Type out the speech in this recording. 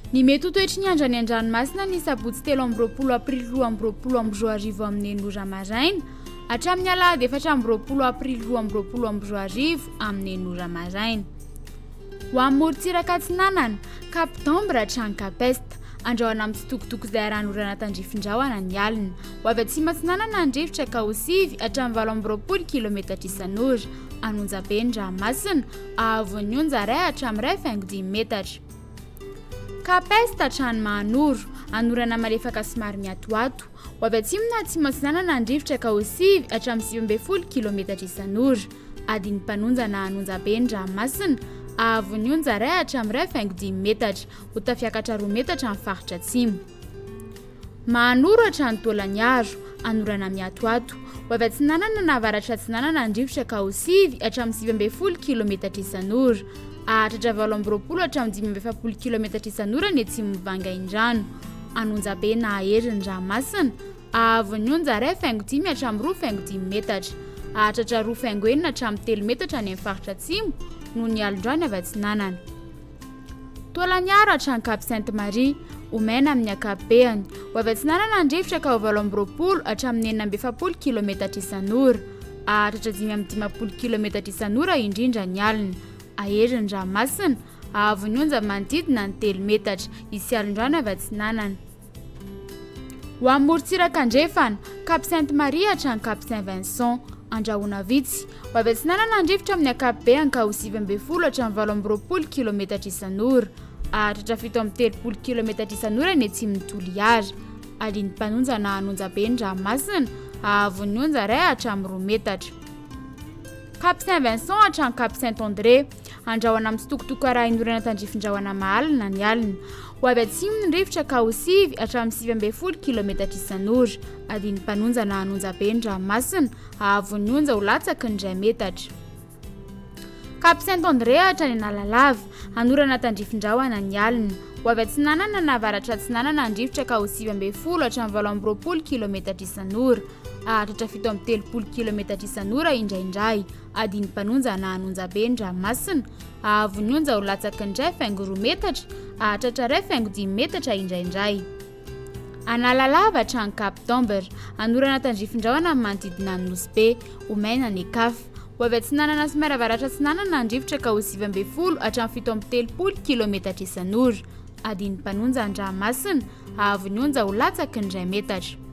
Ny mety ho toetry ny andro any an-dranomasina ny sabotsy 23 aprily 2022 amin'ny 6 ora maraina hatramin'ny alahady 24 aprily 2022 amin'ny 6 ora maraina. Ho amin'ny morontsiraka atsinanana, Cap d'Ambre hatrany Cap Est. Andrahona mitsitokotoko izay arahan'orana tandrifin-drahona ny alina. Ho avy atsimo atsinanana ny rivotra ka ho 9 hatramin'ny 28 kilometatra isan'ora. An'Onjabe ny ranomasina, ahavon'ny onja iray hatramin'ny 1,5 metatra. Cap Est hatrany Mahanoro, anorana malefaka somary miatoato. Ho avy atsimo na atsimo atsinanana ny rivotra ka ho 9 hatramin'ny 19 kilometatra isan'ora. Adin'ny mpanonja na an'Onjabe ny ranomasina, ahavon'ny onja iray hatramin'ny 1,5 metatra. Ho tafiakatra 2 metatra ny faritra atsimo. Mahanoro hatrany Taolagnaro, anorana miatoato. Ho avy atsinanana na avaratra atsinanana ny rivotra ka ho 9 hatramin'ny 19 kilometatra isan'ora. Hahatratra 28 hatramin'ny 45 kilometatra isan'ora ny atsimon'i Vangaindrano. An'Onjabe na Ahery ny ranomasina, hahavon'ny onja 1,5 hatramin'ny 2,5 metatra. Hahatratra 2,6 hatramin'ny 3 metatra any amin'ny faritra atsimo noho ny alon-drano avy atsinanana. Taolagnaro hatrany Cap Sainte Marie, ho maina amin'ny ankapobeany. Ho avy atsinanana ny rivotra ka ho 28 hatramin'ny 46 kilometatra isan'ora. Hahatratra 55 kilometatra isan'ora indrindra ny alina. Hahery ny ranomasina, hahavon'ny onja manodidina ny 3 metatra. Hisy alon-drano avy atsinanana. Ho amin'ny morontsiraka andrefana, Cap Sainte Marie hatrany Cap Saint Vincent, andrahona vitsy. Ho avy atsinanana ny rivotra amin'ny ankapobeany ka ho 19 hatramin'ny 28 kilometatra isan'ora. Hahatratra 37 kilometatra isan'ora ny atsimon'i Toliara. Alin'ny mpanonja na an'Onjabe ny ranomasina, hahavon'ny onja iray hatramin'ny 2 metatra. Cap Saint Vincent hatrany Cap Saint André. Andrahona mitsitokotoko arahin'orana tandrifin-drahona mahalina ny alina. Ho avy atsimo ny rivotra ka ho 9 hatramin'ny 19 kilometatra isan'ora. Adin'ny mpanonja na an'Onjabe ny ranomasina, hahavon'ny onja ho latsaky ny 1 metatra. Cap Saint André hatrany Analalava, hanorana tandrifin-drahona ny alina. Ho avy atsinanana na avaratra atsinanana ny rivotra ka ho 19 hatramin'ny 28 kilometatra isan'ora. Hahatratra 37 kilometatra isan'ora indraindray. Adin'ny mpanonja na an'Onjabe ny ranomasina. Hahavon'ny onja ho latsaky ny 1,2 metatra, hahatratra 1,5 metatra indraindray. Analalava hatrany Cap d'Ambre, hanorana tandrifin-drahona ny manodidina ny Nosy Be, ho maina ny Ecaf. Ho avy atsinanana sy miaravaratra atsinanana ny rivotra ka ho 19 hatramin'ny 37 kilometatra isan'ora. Adin'ny mpanonja ny ranomasina, hahavon'ny onja ho latsaky ny 1 metatra.